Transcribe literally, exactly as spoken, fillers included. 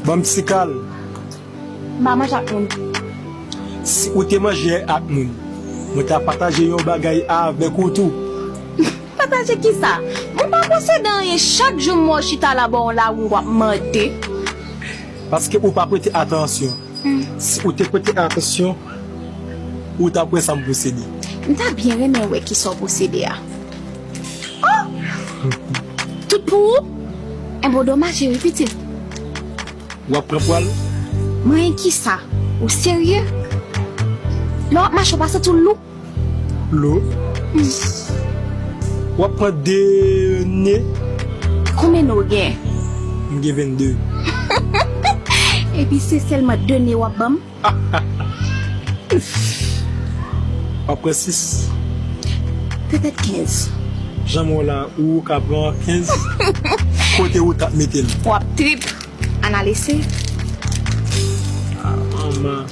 Ban m ti kal. M pa manje ak moun. Si ou te manje ak moun, mwen ta pataje yon bagay avèk ou tou. Pataje kisa? Mwen pa posede anyen, chak jou m wè w chita la bò yon lawou w ap mande. Paske ou pa prete atansyon. Si ou te prete atansyon, ou t ap wè sa m posede. M ta byen renmen wè kisa w posede a. Oh! Tout pou ou? Enben w domaj wi pitit. W ap pran pwal? Mwen kisa? Ou serye? Lè w ap mache w pa santi w lou? Lou? W ap pran de ne? Konbyen ne w gen? M gen vennde. Epi se sèlman de ne w ap ban m? W ap pran sis? Petèt kenz. Jan m wè w la, ou ka pran kenz? Kote ou t ap mete l? W ap trip. Ann al eseye. Ah, manman.